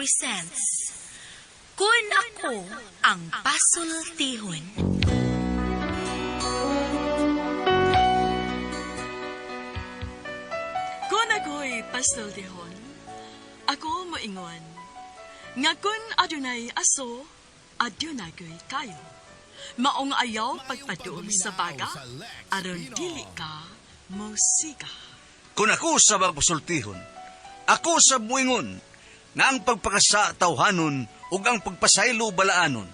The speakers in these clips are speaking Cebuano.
presents Kun Ako Ang Pasultihon. Kung ako'y pasultihon, ako moingon, nga kun adunay aso, adunay ko'y kayo. Maong ayaw pagpaduol sa baga, aron dili ka mosiga. Kung ako sa magpasultihon, ako sa muingon, nga ang pagpakasa tawhanon ug ang pagpasaylo balaanon.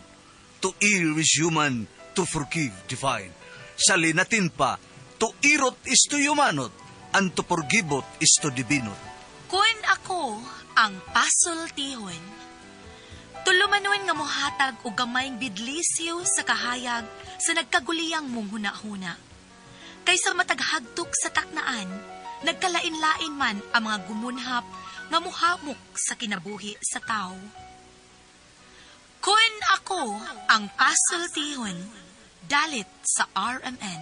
To err is human, to forgive divine. Sa linatin pa, to irot is to humanot, and to forgivot is to divinot. Kun ako ang pasultihon. Tulumanon nga mohatag og gamayng bidlisyo sa kahayag sa nagkaguliyang mong hunahuna. Kaysa mataghagtok sa taknaan, nagkalain-lain man ang mga gumunhap nga muhamok sa kinabuhi sa tao. Kun ako ang pasultihon, dalit sa RMN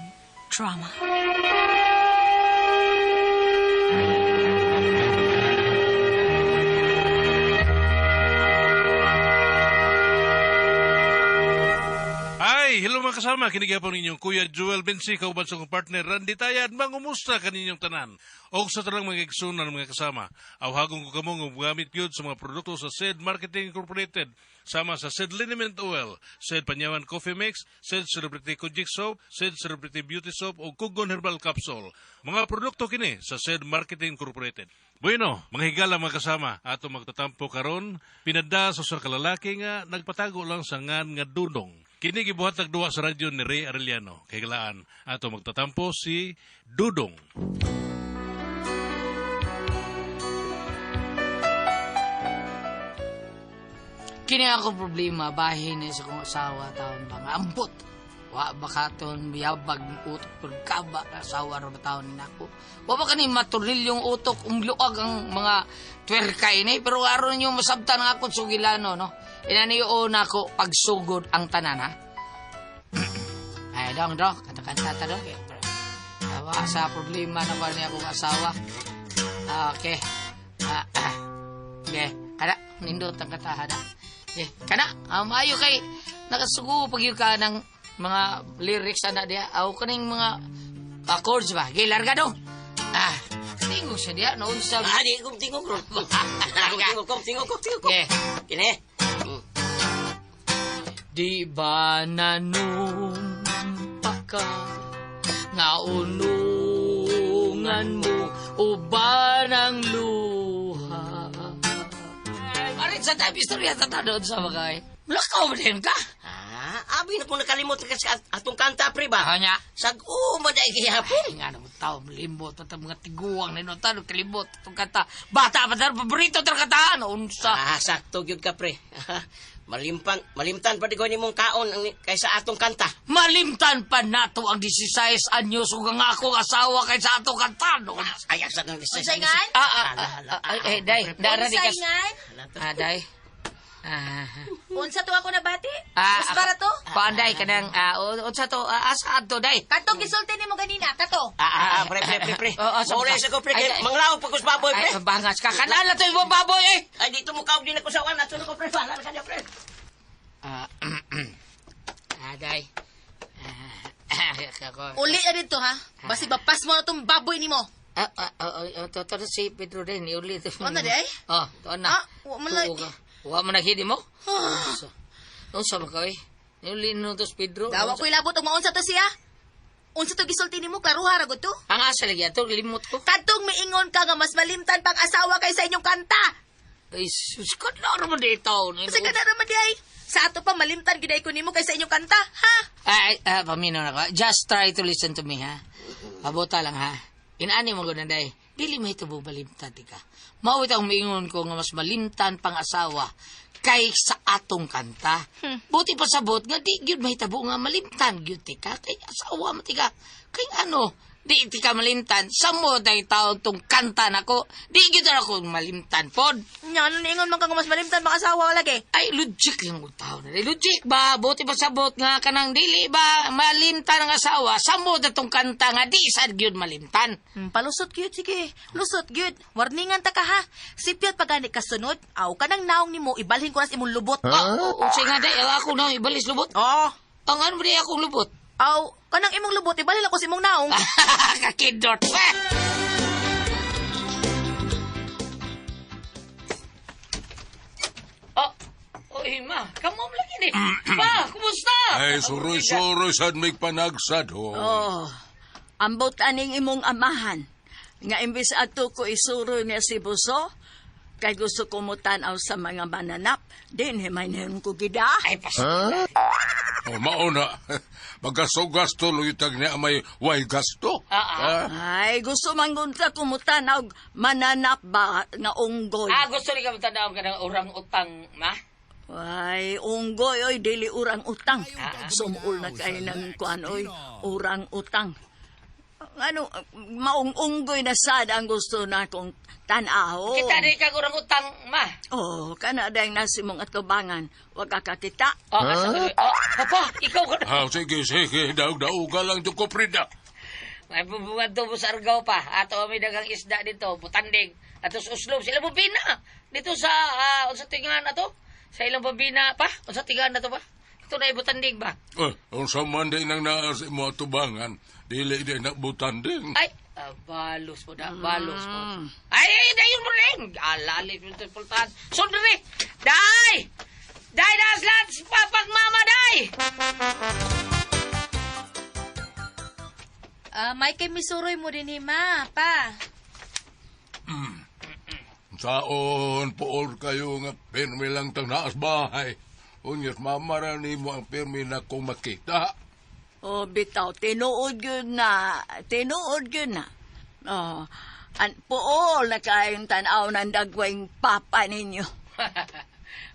Drama. Ay, hello mga kasama. Kinigapon ninyong Kuya Joel Bensi, kauban sa kong partner Randy Tayad. Mangumusta kaninyong tanan. O sa tanang mga igsunan mga kasama. Awhagon ko kamo nga gamit gyud sa mga produkto sa SED Marketing Incorporated. Sama sa SED Liniment Oil, SED Panyawan Coffee Mix, SED Celebrity Kojik Soap, SED Celebrity Beauty Soap o Kugon Herbal Capsule. Mga produkto kini sa SED Marketing Incorporated. Bueno, mga higala mga kasama, ato magtatampo karon pinada sa usa ka lalaki nga nagpatago lang sa ngan nga dunong. Kini gibuhat og duwa sa radyo ni Ray Arellano. Kay galaan ato magtatampo si Dudong. Kini ako problema, bahin na sa kong asawa taon ba nga ambot. Wa ba katon yabag ng utok pero kaba na asawa ra ba taon ni nako. Wa ba kani maturilyong utok umluag ang mga twerka ini pero aron ninyo masabtan ang akong sugilano no. Inani na ako pagsugod ang tanan ha. Ay dong dong kanta-kanta ta dong. Tawa sa problema na ba niya akong asawa. Okay. Ah, ah. Okay, kana nindot ang katahan. Okay, kana maayo kay nakasugo pag yun ka ng mga lyrics ana diha aw kaning mga chords ba. Okay, larga dong. Ah, tingog sa diha noon sa Ah, di ko tingog ro. Tingog ko, tingog ko, tingog ko. Okay. Kini. Di ba nanumpa ka nga unungan mo uban ang luha? Arit sa tabi istorya sa tanod sa mga eh. Lakaw ba din ka? Ah, abi na kung nakalimot ka sa atong kanta pre ba? Kanya. Sag-o man dai gihapon. Ay, nga naman tao, malimbot at ang mga tiguang na inutan, kalibot itong kanta. Bata pa tayo, paborito itong kataan. Unsa. Ah, sakto gyud ka pre. Malimpan, malimtan pa di ko nimong kaon ang kaysa atong kanta. Malimtan pa nato ang 16 anyos ug ang akong asawa kay sa atong kanta. No? Ay, asa nang Unsay ngan? Ah, ah, ah, ah, eh, day, dara di Unsay kas. ngan? Ah, day. Ah, Unsa to ako nabati? ah, Mas barato? Kuan day kanang ah, unsa to ah, asa adto day. Katong gisulti nimo ganina, kato. Ah, ah, ah, pre, pre, pre, pre. Oo, sa- Maulay sa ko, pre. Ay, Kay ay. Manglaw pa ko sa baboy, pre. Ay, bangas ka kanala to imong baboy eh. Ay, dito mo kaog din ako sa wan. Ato na ko, pre. Bahala na kanya, pre. Ah, ah, day. Ah, kako. Uli na dito ha. Basi bapas mo na tong baboy nimo. Ah, ah, ah, ah, to, to, si Pedro din, niuli. Ano di ay? Oh, to na. Ah, wa man na- Tuo ka. Wa man naghidi mo? Unsa? Unsa ba ka eh? Niuli no to si Pedro. Dawa Unsa? ko'y labot og maunsa to siya. Unsa to gisulti nimo klaruha ra gud to. Ang asa lagi ato limot ko. Kadtong miingon ka nga mas malimtan pang asawa kaysa inyong kanta. Ay, sus ko na naman dito. Kasi kada naman di ay. Sa ato pa malimtan gid ay ko nimo kaysa inyong kanta, ha? Ay, ah, paminaw na ko. Just try to listen to me, ha? Pabuta lang, ha? Inaani mo gud na, day. Dili may tubo malimtan, ti ka. Mawit ang miingon ko nga mas malimtan pang asawa kay sa atong kanta. Buti pa sabot nga di gyud mahitabo nga malimtan gyud ti ka kay asawa mo ti ka. Kay ano, Di ti ka malimtan. Samo tay taon tong kanta nako. Di gyud na ako malimtan pod. Nya, ano niingon man ka nga mas malimtan makasawa lagi? Ay, logic lang ang tao na. Logic ba? Buti pa sabot nga kanang dili ba malimtan ang asawa. Samo na tong kanta nga di sad gyud malimtan. Palusot gyud, sige. Lusot gyud. Warningan ta ka ha. Sipyat pagani kasunod, aw kanang naong nimo ibalhin ko na sa imong lubot. Ah, unsay nga day, ako na ibalis lubot. Oh, Ang ano ba di akong lubot? aw kanang imong lubot ibalhin ako sa imong naong. Kakidot. Oh, oy ma, kamo mo lagi ni. Pa, kumusta? Ay, suroy-suroy sad may panagsad ho. Oh, ambot aning imong amahan. Nga imbis ato ko isuro niya si Buso, kay gusto ko mo tan-aw sa mga mananap, din himay ko gida. Ay, pas. Oh, mauna. Magkasugas tuloy tag niya may way gasto. Ah, Ay, gusto man gunta ko mo tan-aw mananap ba nga unggoy. Ah, gusto ni ka matanaw ka ng orang utang, ma? Ay, unggoy, oy, dili urang utang. Sumul na kay ng kuan, oy, urang utang. Ano, maung unggoy na sad ang gusto na kong tan-aw. Kita ni kag orang utang, ma. Oh, kana dayang nasi mong atubangan. Wag ka kakita. Oh, asa ka ni- Oh, papa, ikaw ka na. Ah, sige, sige. Daog-daoga lang ito ko, Prida. May bubuwan to sa Argao pa. Ato may dagang isda dito, butanding. Ato sa Oslob, sila bubina. Dito sa, unsa tingan ato? Sa ilang babina pa? Unsa tingan ato pa? Ito na ibutanding ba? Eh, unsa man din ang naa sa imo atubangan, dili din nagbutanding. Ay, balos po na, balos po. Ay, ay, dayon mo rin. Alalit mo ito pultahan. Sundri! Day! Day, das lats, papagmama, day! Ah, may kay misuroy mo din ni ma, pa. Saon, pool kayo nga pirmi lang tang naas bahay. Unyas mama ra nimo ang pirmi na kong makita. Oh, bitaw, tinuod yun na. Tinuod yun na. Oh, an pool na kayong tanaw ng dagwang papa ninyo.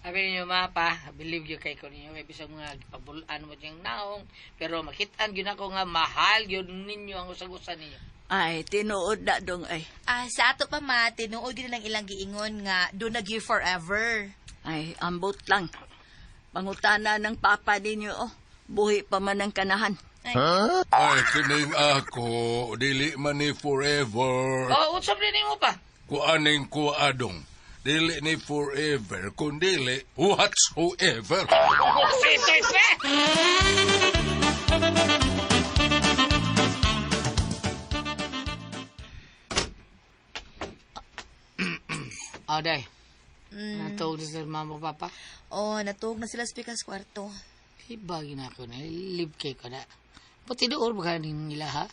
Sabi ninyo, ma, pa, believe you kay ko ninyo. May bisag mga pabulaan mo diyang naong. Pero makitaan yun ako nga mahal yun ninyo ang usag-usa ninyo. Ay, tinuod na dong ay. Ah, sa ato pa ma, tinuod gyud lang ilang giingon nga do na give forever. Ay, ambot lang. Pangutana ng papa ninyo, oh. Buhi pa man ang kanahan. Ay, kining ako, dili man ni forever. Oh, usap din mo pa. Kuaning kuadong. Dili ni forever, kundili whatsoever. Oh, sito, ito, Oh, day. Natawag na sila mama papa. Oh, natuog na sila sa pikas kwarto. Iba gina ko na. Live kay ko na. Pati doon ba kanin nila ha?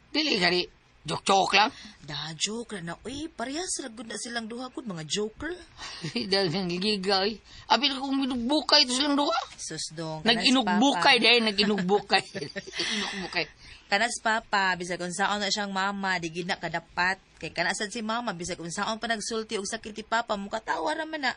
Dili kani. Joke-joke lang. Da, joke na na. Uy, parehas ra gud na silang duha gud mga joker. Dahil nang gigiga eh. Abi na kung minugbukay ito silang duha. Sus dong. kanas Nag-inugbukay papa. dahil nag-inugbukay. Inugbukay. Kanas papa, bisag unsaon na siyang mama, di gid na kadapat. Kay kanasad si mama, bisag unsaon pa nagsulti og sakit ti papa, mukatawa ra man na.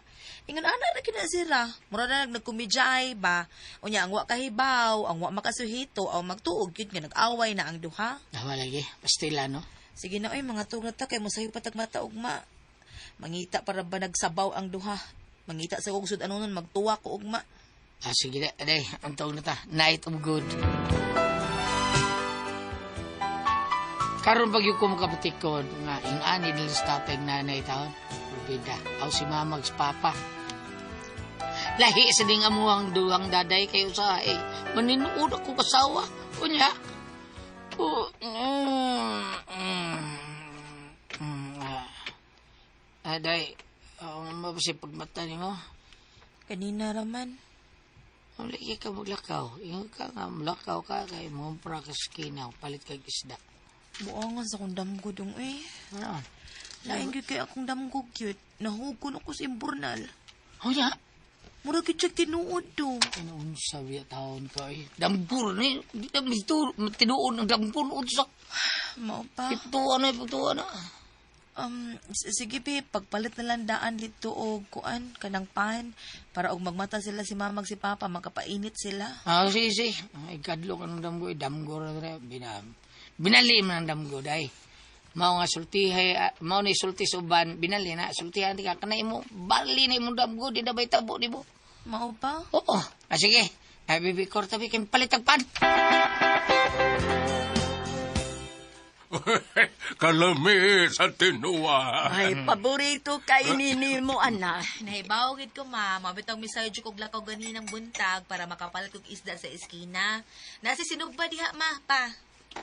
Ingon ana ra kina sila. Mura na nagkomedya ay ba. Unya ang wa kahibaw, ang wa makasuhito, aw magtuog gyud nga nag-away na ang duha. Tama lagi. Pastila, no? Sige na oy, mga tuog na ta kay mosayo patag mata ugma. Mangita para ba nagsabaw ang duha. Mangita sa kog sud ano nun magtuwa ko ugma. Ah, sige na. Aday, ang tawag na ta. Night of good. Karon pag yung kumukapatikod, nga yung ani nila sa tatay ng nanay taon, Rubida, aw si mama si papa. Lahi sa ding amuang duwang daday kayo sa eh. Maninuod ako kasawa. Unya. Oh, ah. Aday, mabasi pagmata ni mo. Kanina raman. Lagi ka maglakaw. Ingat ka nga, maglakaw ka kay mumpra ka sa kinaw, palit kag isda. Buangan sa akong damgo dong eh. Ano? Lain gyud kay akong damgo gyud. Nahugon ako sa imburnal. Unya, Mura gyud siya tinuod do. ano unsa biya taon ka eh. Dampur ni, di na dito, tinuod ang dampur unsa. Mao pa. Iptuan na, iptuan na. Sige be, pagpalit na lang daan dito og kuan kanang pan para og magmata sila si mama ug si papa makapainit sila. Ah, sige, sige. Ay, kadlo ka ng damgo, eh, damgo na rin. Bina, Binali man ang damgo, day. Mao nga sultihay, mao ni sulti sa uban, binali na, sultihan di ka, kanay mo, bali na imong damgo, di na ba'y tabo, di mo? Mao ba? Oo. Ah, sige. Ay, bibi, korta, bi, kayong palitagpan. Kalami sa tinuwa. Ay, paborito kay nini mo, anak. Nahibaw gid ko, ma. Mabitang misayo jud kog lakaw ganinang buntag para makapalit kog isda sa eskina. Nasi sinugba diha, ma, pa.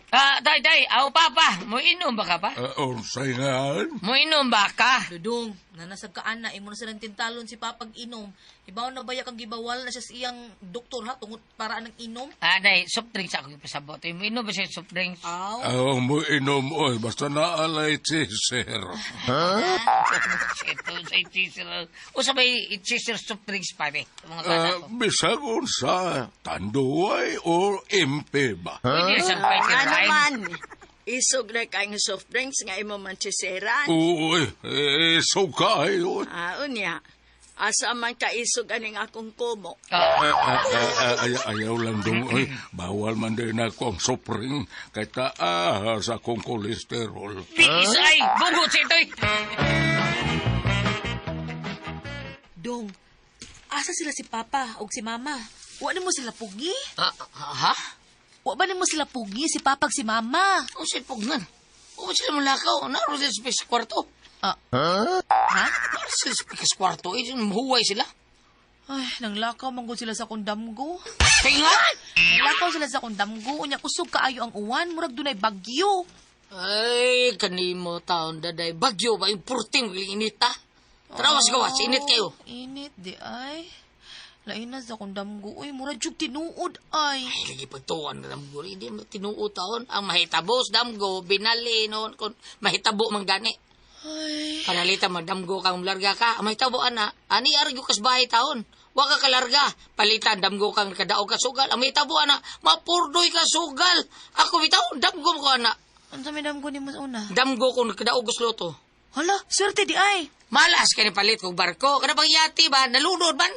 Ah, day, day, aw, papa, mo inom ba ka pa? Unsay nga? Mo inom ba ka? Dudong, nanasab ka ana, imo na silang tintalon si Papag inom. Ibaw na baya kang gibawal na siya sa iyang doktor ha, tungod para anang inom. Ah, day, soft drinks ako ipasabot. Mo inom ba siya soft drinks? Aw. Ang mo inom, oy, basta naalay cheeser. Ito, sa cheeser. O sa may cheeser soft drinks, pare. Mga bata ko. Bisag unsa, Tanduay or MP ba? Pwede sa fighter Ano line. man, isog na kayong soft drinks nga imo man chiseran. Oo, eh, so kayo. Ah, unya. Asa man kaisog aning akong kumo. Ah, Ayaw lang dong, oy. Bawal man din ako ang soft drink kay taas akong kolesterol. Biis ay, bugot sa ito'y. Dong, asa sila si Papa og si Mama? Wa nimo sila pugi? Ah, ha? Wa ba nimo sila pugi si Papa ug si Mama? O sa pugnan. O sila mulakaw. Naroon sila sa sa kwarto. Ah. Ha? Naroon sila sa kwarto. Eh, mahuway sila. Ay, nanglakaw man gud sila sa kundamgo. Kaya nga! Nanglakaw sila sa kundamgo, unya kusog kaayo ang uwan, murag dunay bagyo. Ay, kanimo taon daday. Bagyo ba? Yung purting init ta. Tarawas gawas, init kayo. Init di ay. Lain na sa kundamgo, uy, murag jud tinuod ay. Ay, lagi pagtuan na damgo. Hindi mo tinuo taon. Ang mahitabos, damgo, binali noon. Kung mahitabo man gani. Ay, Kanalita, madamgo kang larga ka. Ang mahitabo, ana. Ani, arigyo kas bahay taon. Wa ka kalarga. Palitan, damgo kang kadaog ka sugal. Ang mahitabo, ana. Mapurdoy ka sugal. Ako bitaw, damgo mo ko, ana. unsa may damgo nimo sa una? Damgo ko kadaog ko luto. Hala, swerte di ay. Malas ka ni palit kong barko. Kada pang yati ba? Nalunod man.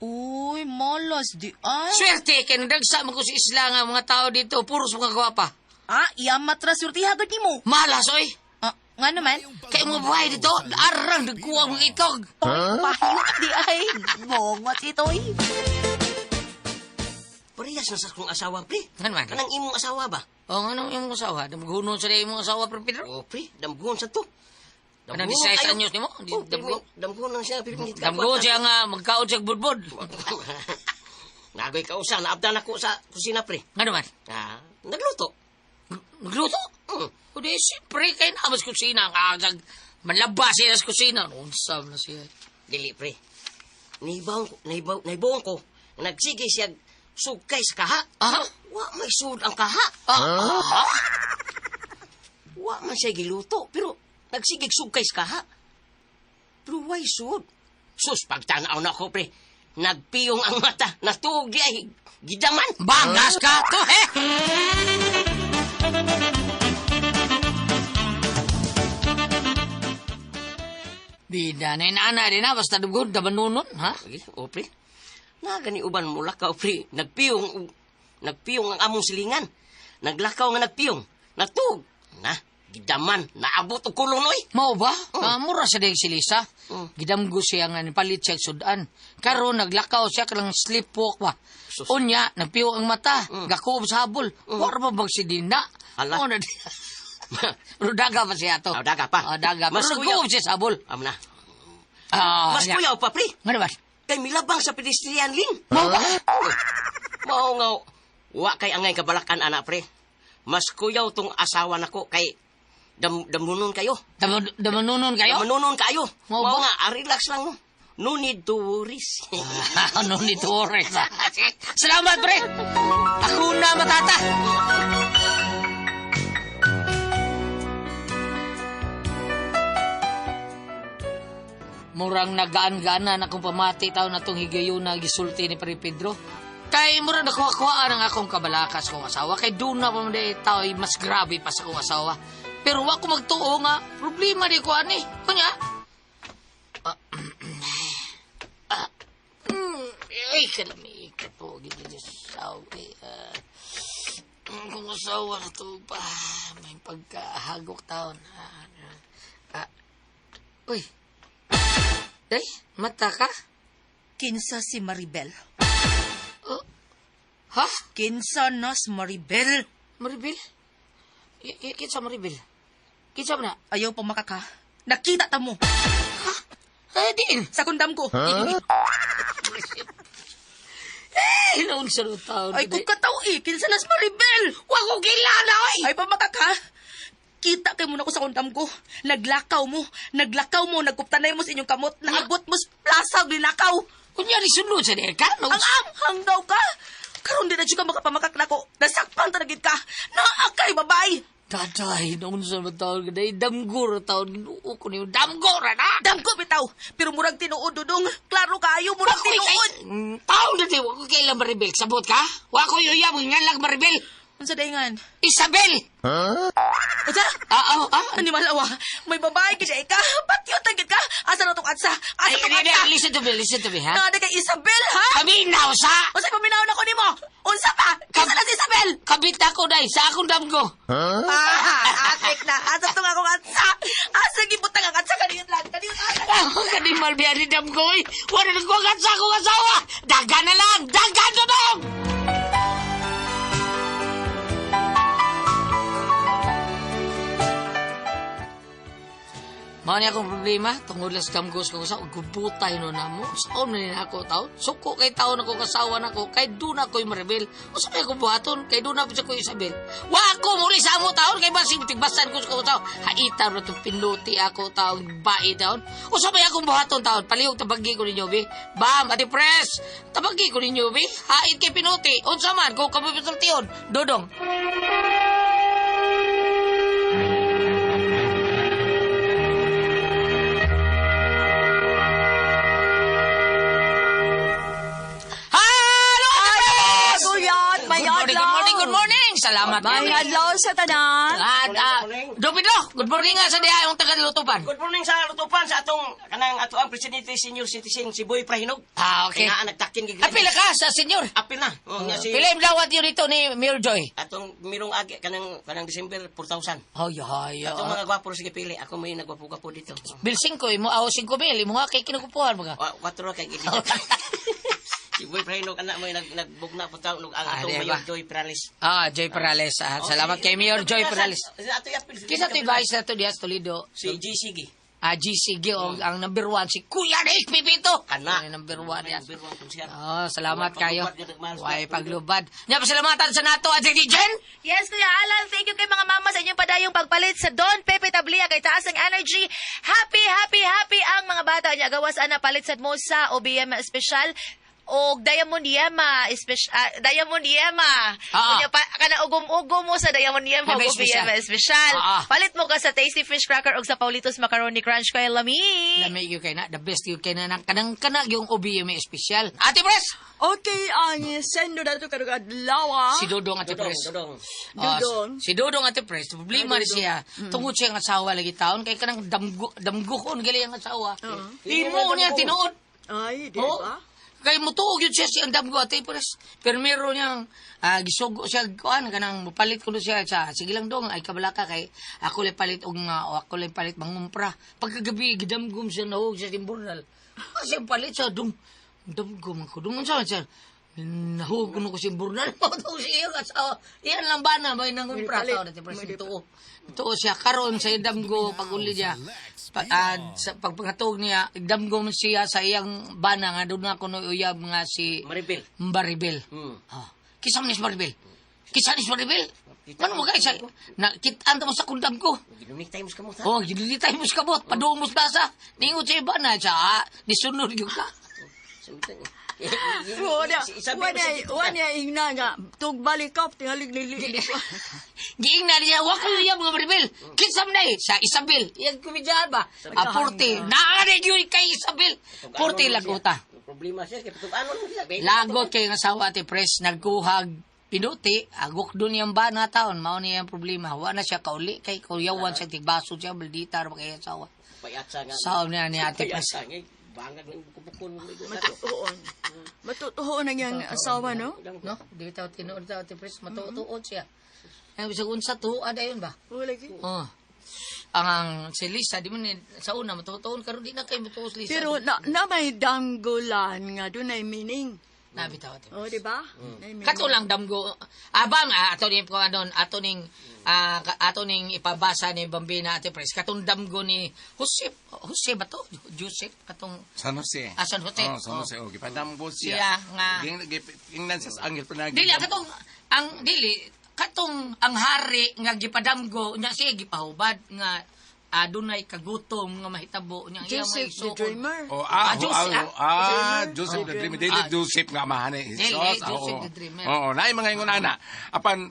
Uy, malas di ay. Swerte kay nagdagsa man ko sa isla nga mga tao dito. Puros mga gwapa. Ah, iyamat ra swerte hagad nimo. Malas, oy. Ah, nga naman. Kay mga bahay dito, arang nagkuha mga itog. Huh? Pahilot di ay. Bongot itoy. Parehas na sa akong asawa, pre. Ano man? Kanang imong asawa ba? O, nga nang imong asawa? Damgunon sa imong asawa, Pre Pedro? Oh, pre, damguhon sa to. Kanang 16 anyos nimo? Oh, Damgo? Damguhon lang siya. Pero hindi ka Damguhon kwarta. siya nga, magkaon siya budbud. Nagoy kausa, naabdan ako sa kusina, pre. Nga naman? Ah, nagluto. Nagluto? Mm. O di, siyempre, kay namas kusina. Ang agag, manlaba siya sa kusina. Unsa na siya. Dili, pre. Nahibaw ko. Nagsige siya sugkay sa kaha. Ah? Wa may sud ang kaha. Ah? Ah? Wa man siya giluto, pero nagsige sugkay sa kaha. Pero way sud. Sus, pagtanaw na ako, pre. Nagpiyong ang mata. Natuog di ay gidaman. Bangas ka to, he! Bida na inaana din na, basta dugod, dabanunon, ha? Sige, o pre. Na gani uban mo lakaw, pre. Nagpiyong ang among silingan. Naglakaw nga nagpiyong. Natuog. Na, gidaman. Naabot og kulong noy. Mao ba? Ah, mura sa dayag si Lisa. Mm. Gidamgo siya nga nipalit siya og sudan. Karon naglakaw siya kanang sleepwalk ba. Sus. Unya, nagpiyo ang mata, Mm. gakuob sa habol. War pa bang si Dina? Ala. Mao na di. Pero daga pa siya to. Ah, daga pa. Ah, daga. Mas Pero kuyaw. nagkuob siya sa habol. Amo na. Ah, Mas nya. kuyaw pa, pre. Nga naman? Kay milabang sa pedestrian lane. Mao ba? Mao nga wa kay angay kabalakan ana pre. Mas kuyaw tong asawa nako kay damnunon kayo. Damanunon kayo? Damnunon kayo. Mao ba? Mao nga ah, relax lang. No. No need to worries. Ano ni Torres? Salamat, pre! Ako na matata! Murang nagaan-gaanan akong pamati taon na itong higayon na gisulti ni Pare Pedro. Kay murang nakuha-kuhaan ang akong kabalakas kong asawa. Kay doon na pa man di tao ay mas grabe pa sa akong asawa. Pero wa ko magtuo nga, problema di ko ani. Kunya, ay, kalami ka po. Sawi. Akong asawa na to pa. May pagkahagok taon. Uy. Day, mata ka? Kinsa si Maribel? Oh. Ha? Kinsa nas Maribel? Maribel? Kinsa Maribel? Kinsa man na? Ayaw pa makaka. Nakita ta mo. Ay, diin. Sa kundam ko. Eh, noon sa taon. Ay, kung kataw eh. Kinsa nas Maribel? Wa ko kilala, oy! Ay, pamakaka. Kita kay mo na ko sa kundam ko. Naglakaw mo. Naglakaw mo. Nagkuptanay mo sa inyong kamot. Naabot mo sa plaza. Ginakaw. Kunyari sunod sa diin ka? No? Ang amhang daw ka. Karon di na jud ka makapamakak nako. Nasakpan talaga ka. Naa kay babay. Daday, noon sa taon ka, day, damgor taon, ginuo ko niyo, damgor, na! Damgo bitaw. Pero murag tinuod dudong. Klaro kaayo murag tinuod. Taon na di, wa ko kailan Maribel. Sabot ka? Wa ko yuyab, nga lang Maribel. Unsa dayngan? Isabel! Unsa? Animal awa. May babae gid ka. Patyo tagid ka. Asa na tong atsa? Asa Ay, tong ay, atsa? ay, listen to me, listen to me, ha? Naa kay Isabel ha? Paminaw sa! Unsa paminaw na ko nimo? Unsa pa? Kinsa na si Isabel? Kabit ako, day, sa akong damgo. Ah, atik na. Asa tong akong atsa? Asa gibutang ang atsa kaniyot lang. Kaniyot lang. Ako ka ni Malbiari damgo, eh. Wala nagkuhagat sa akong asawa. Daga na lang! Daga na lang! Mao ni akong problema tungod lang sa damgos ko sa gubutay no namo. Saon man ni ako taon. Suko kay taon ako kasawa nako kay duna ko'y Maribel. Usa may akong buhaton kay duna pa siya ko'y Isabel. Wa ako muli sa amo taon kay basig tigbasan ko sa taon. Haita ro tong pinuti ako taon bae taon. Usa may akong buhaton taon. Palihog tabagi ko ninyo bi. Bam, ati press. Tabagi ko ninyo bi. Hait kay pinuti. Unsa man kung kabubisultion. Dodong. Hello, Ate Press! Guyot, may Good morning, good morning, good morning. Salamat. May adlaw sa tanan. At, Don Pedro, good morning nga sa diha yung taga-lutupan. Good morning sa lutupan sa atong kanang ato ang presidente senior citizen si Boy Prahinog. Ah, okay. Kaya nagtakin gid. Apila ka sa senyor. Apil na. Oh, nga si Pila yung dawat yun ito ni Mayor Joy? atong mirong agi kanang kanang December 4,000. Ay, ay, Atong mga gwapo sige pili. Ako may nagwapo-gwapo dito. Bil 5, imo aw 5 mil, imo nga kay kinukupuhan mga. Oh, 4 kay gid. Si Boy Prahinog anak mo nagbugna po taon ang Ah, atong di Mayor ba? Joy Perales. Ah, Joy Perales. Ah, salamat kay Mayor Joy Perales. Ato apil. Kisa to'y vice na to diya sa Toledo. Si GCG. Ah, GCG og ang number 1 si Kuya Nick Pipito. Kana. Ang number 1 yan. Number 1 konsyar. Oh, salamat Way kayo. paglubad, Way paglubad. Nya pasalamatan sa nato at si Jen. Yes, Kuya Alan, thank you kay mga mama sa inyong padayong pagpalit sa Don Pepe Tablia kay taas ang energy. Happy, happy, happy ang mga bata niya. Gawas ana palit sad mo sa OBM special og Diamond Yema special, Diamond Yema. Ah. Unya pa kana ugom-ugom mo sa Diamond Yema May og OBM special. special. Ah. Palit mo ka sa Tasty Fish Cracker og sa Paulitos Macaroni Crunch kay lami. Lami gyud kay na, the best gyud kay na nang kanang kana yung OBM special. Ate Pres, Okay, ang sendo na ito karong adlaw. si Dodong Ate Dodong, Pres. Dodong. Ah, Dodong. si Dodong Ate Pres, problema ni siya. Tungod siya ang asawa lagi taon kay kanang damgo damguhon gali ang asawa. Imo niya tinuod. Ay, di Oo. ba? Kay mutuog yun siya si ang damgo Ate Pres. Pero meron niyang gisugo siya kuan kanang mupalit kuno siya sa sige lang dong ay kabalaka kay ako lay palit og nga o ako lay palit mangumpra. Pagkagabi gidamgom siya nahug siya timburnal. Kasi palit siya dong damgo man ko dong unsa man siya nahug kuno ko si Burnal mo to siya asawa. Iyan lang ba na may nangumpra May palit. taon Ate Pres tuo. Tuo siya karon sa damgo pag-uli niya. Sa pagpangatog niya damgo man siya sa iyang bana nga doon na kuno uyab nga si Maribel. Maribel. Ah. Kisa man ni si Maribel? Kisa ni si Maribel? Ano mo kay sa na kitaan mo sa kundam ko. Ginunik times ka mo ta. Oh, ginilitay mo sa kabot, padung mo sa plaza. Ningot sa iba na siya, nisunod yun ka. Wala, wala, wala ingna nga. Tugbalik up, tingalig nili. Giing na niya, wak niya mga Maribel. Kinsam na eh, sa Isabel. Yan kumidyahan ba? Ah, 40. Naanay yun kay Isabel. 40 laguta. Problema siya kay ano mo siya. Lagot kay nga asawa ati pres, nagkuhag pinuti, agok doon yung ba na taon, mao niya ang problema. Wa na siya kauli, kay kuyawan siya, tigbaso siya, maldita, ra ba kay asawa. Payatsa nga. Sao niya ni Ate Pres. Payatsa nga. Bangag ng bukubukon mo ligo. Matutuon. Matutuon ang iyang asawa, no? No, di bitaw tinuod ta, Ate Pres, matutuod siya. Ay, bisag unsa tuad ayon ba? Wala lagi. Oh. Ang si Lisa di man ni, sa una matutuon karon di na kay mutuos Lisa. Pero na may danggulan nga doon ay meaning. na bitaw, Ate Pres. Oh, di ba? Naay meaning. Kato lang damgo. Abang ato ning ko anon ato ning ato ning ipabasa ni Bambina, Ate Pres. Katong damgo ni Jose, Jose ba to? Joseph katong San Jose. Ah, San Jose. Oh, San Jose. Oh, gipadamgo siya. Siya nga. Ingnan siya sa anghel pa Dili katong ang dili katong ang hari nga gipadamgo nya siya gipahubad nga adunay kagutom nga mahitabo nya iya Joseph mga the igsuon. Dreamer. Oh, ah, Ah, Joseph, Joseph the Dreamer. Dili Ah. Joseph nga amahan ni Dili, Jesus. Joseph Oo. the Dreamer. Oo, naay mga ingon ana. Apan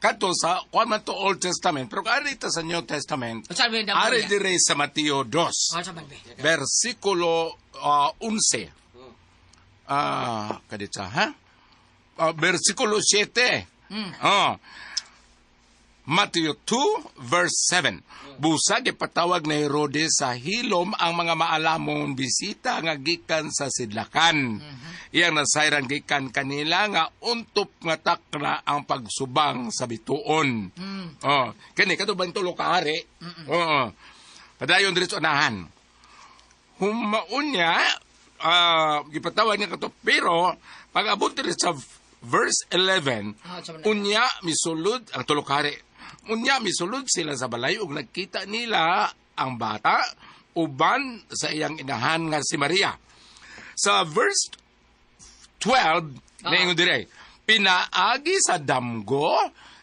kadto sa kuan man to Old Testament, pero ari ta sa New Testament. Unsa man damgo Ari niya? dire sa Mateo 2. Oh, sa man be. Versikulo 11. Kaditsa, ha? Versikulo 7. Oh. Matthew 2, verse 7. Busa gipatawag ni Herodes sa hilom ang mga maalamong bisita nga gikan sa sidlakan. Iyang nasayran gikan kanila nga untop nga takna ang pagsubang sa bituon. Oh, kani kadto ba tulo ka hari? Oo. Padayon diri sa unahan. Humaon niya, gipatawag niya kato, pero pag abot diri sa verse 11, Ah, sa man- unya misulod ang tulo ka hari. Unya misulod sila sa balay ug nagkita nila ang bata uban sa iyang inahan nga si Maria. Sa verse 12, naingon dire, pinaagi sa damgo,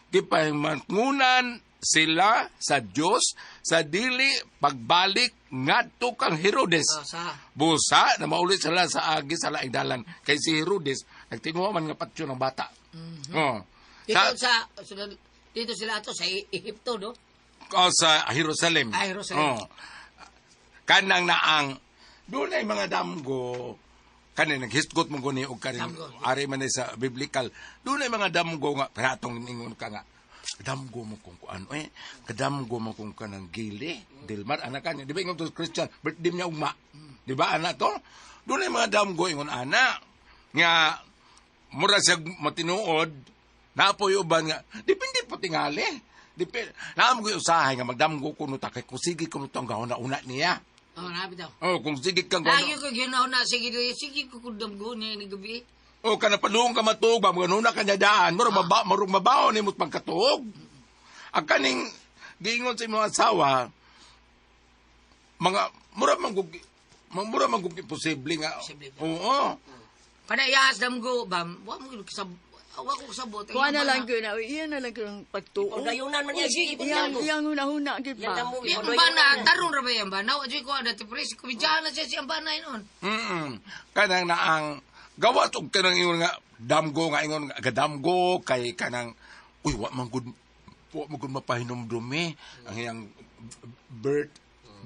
gipahimangunan sila sa Dios sa dili pagbalik ngadto kang Herodes. Oh, sa. Busa na maulit sila sa agi sa laing dalan kay si Herodes nagtinguha man nga patyo ng bata. Oh. Dito Sa, dito sila ato sa Ehipto, no? Oh, sa Jerusalem. Ah, Jerusalem. Oh. Kanang naang doon ay mga damgo kanin naghisgot mo guni og kanin Damgo. ari man ni sa biblical doon ay mga damgo nga pero atong ingon ka nga kadamgo mo kung kuan eh kadamgo mo kung kanang gili Dilmar anak kanya di ba ingon to Christian birthday niya ugma di ba ana to doon ay mga damgo ingon ana nga mura siya matinuod napoy uban nga depende po tingali depende naamo ko usahay nga magdamgo kuno ta kay kung sige kuno to ang gahuna-una niya. Oh, nabi daw. Oh, kung sige kang Lagi gahuna ko ginaw na sige sige ko kung damgo niya ni gabi. Oh, kana padung ka matuog ba mga ka niya daan murag maba murag mabaon nimo pagkatuog. Ang kaning giingon sa imong asawa mga mura man gug mura man gug imposible nga. Imposible. Oo. Kana iyas damgo bam, wa mo gid kasab wa ko kasabot. Kuha na lang ko na. Iyan na lang ko ng pagtuo. Pagdayunan man niya, sige, Iyang, pagdayunan. iyang huna-huna, di Yan ba? damo, Yang pagdayunan bana, niya. tarong ra ba yan ba? Nawa ko dati pres, kumidyahan na siya siyang bana noon. Kanang na ang gawas og kanang ingon nga damgo nga ingon nga gadamgo kay kanang uy wa man gud mapahinumdumi ang iyang birth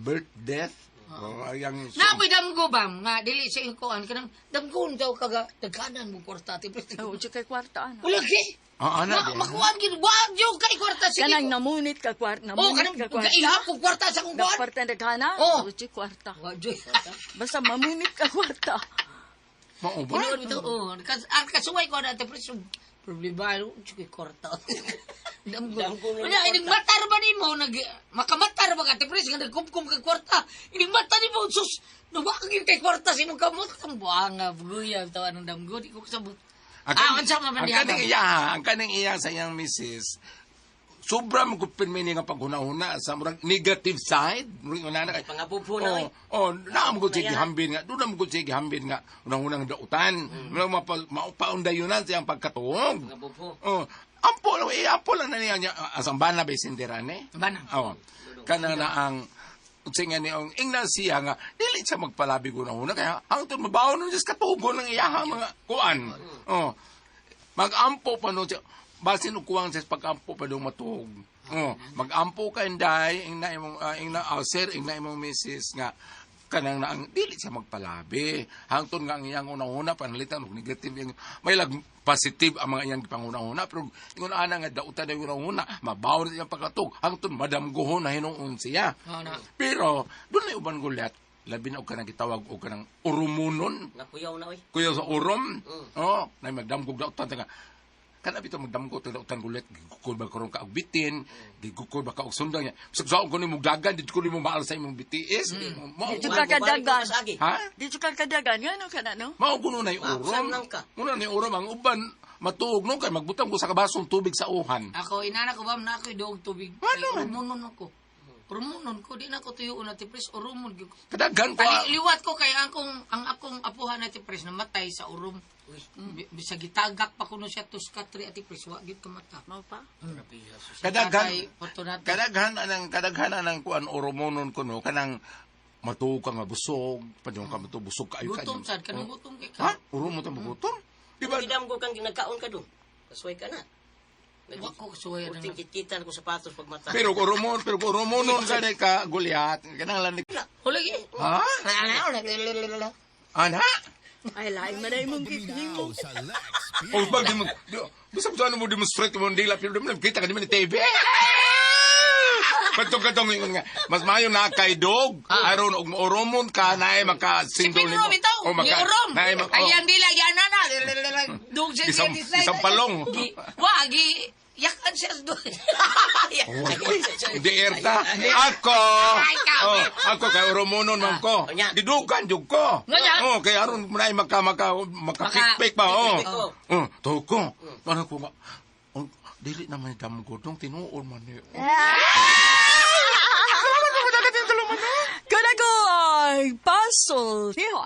birth death. Oh, ang iyang Napoy damgo bam nga dili sa iyong kuan kanang damgo daw kaga daghanan mo kwarta ti pres. Oh, kay kwarta, ano. Wala gi. Ah, ana, di. Makuan gid wa gyud kay kwarta sige. Kanang namunit ka kwarta, Oh, namunit kanang ka kwarta. kaihap ko kwarta sa kong kuan. Nagkwarta naghana? Oh. Oh, kwarta. Wa gyud. Basta mamunit ka kwarta. Mao ba? Tinuod bitaw, oh, ang kasuway ko na ate pres, problema ano, kay kwarta. Damgo. Damgo na Unya yung inig matar ba nimo nag makamatar ba ka ate pres nga nagkumkum kag kwarta. Inig mata nimo sus, nawa ka gyud kay kwarta sa imong kamot ang buanga buya tawa ng damgo di ko kasabot. Unsa man ang diha kaning ba? iya, ang kaning iya sa iyang misis, sobra mo gud pirmi nga paghuna-huna sa murag negative side. Murag una na kay Pangabubo na, Oh, oy. oh, naa mo gud siya gihambin nga. Doon na mo gud siya gihambin nga unang-unang dautan. Murag mapaundayunan siyang pagkatuog. Pangabubo. Oh, ampo lang, eh, ampo lang na niya, niya asang bana ba sindiran eh? Bana. Oo. Kana na ang unsa nga ni ang ingnan siya nga dili siya magpalabi una-una kaya hangtod mabaon nun siya katugon ng iyaha mga kuan. Oh. Magampo pa nun siya. Basin og kuwang siya pag-ampo pa dong matuog. Oh, magampo ka inday ingna imong ingna sir ingna imong misis nga kanang na ang dili siya magpalabi hangtod nga ang iyang una-una panalitan og negative yung may lag positive ang mga iyang gipanguna-una pero ingon ana nga dautan ang una-una mabawon siyang pagkatug hangtod madamgohon na hinuon siya. Oh, na. Pero doon na uban gulat. Labi na og kanang gitawag og kanang urumunon. Nakuyaw na oy. Kuya sa urom. Oh, na magdamgog dautan nga. Kana bitaw magdamgo ta dautan gulit, gigukod ba karon ka og bitin, gigukod ba ka og sundang niya. Bisag saon ko nimo dagan, dito ko nimo maal sa imong BTS. Mao Dito ka kadagan. Agi. Ha? Dito ka kadagan. Ngano ka na, no? Mao kuno nay urom. Maabsan lang ka. Muna nay urom ang uban matuog no kay magbutang ko sa kabasong tubig sa uhan. Ako, inana ko ba, na ako'y doog tubig. Ano man? Urumunon ako. Urumunon ko, di na ako tuyo na tipres, urumon. gyud ko. Kadaghan ko. Kali, liwat ko kay ang akong apuhan na tipres namatay sa urom. Bisag gitagak pa kuno siya tuskatri ati pres wa gyud kamata. Mao pa? Kadaghan Tatay, Fortunato. kadaghan anang kuan oromonon kuno kanang matuog ka nga busog, padung ka matuog busog kaayo ka. Gutom sad kanang gutom kay Ha? ka. Urom mo ta gutom? Di ba? Gidamgo kang ginagkaon ka dun. Kasuway ka na. Wa ko suway na. Uting kikitan ko sapatos pag mata. Pero kung oromonon ka ni ka Goliath, kanang lang ni Hulagi. Ha? Ana? Ay, lain man na imong gihimo. Sa Lex O pag di mo, bisag sa ano mo demonstrate mo dila pero di mo kita ka di man ni TV. Katong ingon nga, mas maayo na kay dog. Aron og oromon ka naay maka Si sindol Pedro bitaw, O maka ni urom. naay oh. Ayan dila yan na. Dug siya Isang palong. Wa gi yakan siya doon. Uy, hindi erta. Ako. Ay, ikaw. Oh, ako kay oromonon man ko. Unya. Gidugan jud ko. Nga Oh, kay aron naay maka maka makapikpik pa oh. Pikpik, oh. Oh, tuo ko. Ano ko nga. Oh, dili naman damgo dong tinuol man ni. Kanagoy, pasultihon.